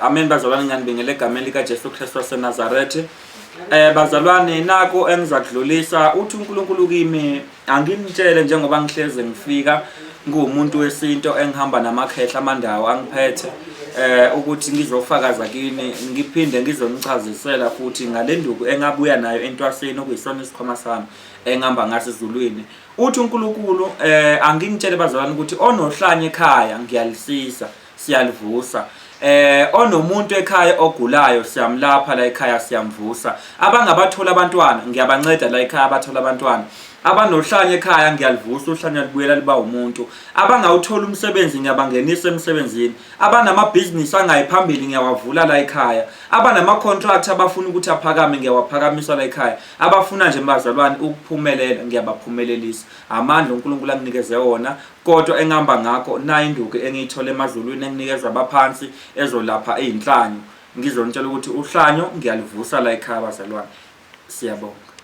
Amen bazalwane ngiyanibingela egameni likaJesu Kristu waseNazaretha. Bazalwane nako engizakudlulisa uthi uNkulunkulu kimi anginitshele njengoba ngihleze ngifika nguwumuntu wesintu engihamba namakhehla amandawo angiphethe ukuthi ngizofakaza kini ngiphinde ngizonichazisela futhi ngalenduku engabuya nayo entwaseni okuyisona isikhwama sami engihamba ngaso ezulwini. Uthi uNkulunkulu anginitshele bazalwane ukuthi onohlanya ekhaya ngiyalisisa siyalivusa onomuntu ekhaya ogulayo siyamlapha la ekhaya siyamvusa abangabathola abantwana ngiyabanceda la ekhaya abathola abantwana abanohlanya ekhaya ngiyalivusa uhlanya libuyela liba umuntu abangawuthola umsebenzi ngiyabangenisa emsebenzini abanamabhizinisi angayi phambili ngiyawavula la ekhaya abanama-contract abafuna ukuthi aphakame ngiyawaphakamisa la ekhaya abafuna nje bazalwane ukuphumelela ngiyabaphumelelisa amandla uNkulunkulu anginikeze wona Kodwa engihamba ngakho nayi induku engiyithole emazulwini enginikezwa abaphansi ezolapha izinhlanyo. Ngizonitshela ukuthi uhlanyo ngiyalivusa la ekhaya bazalwane. Siyabonga.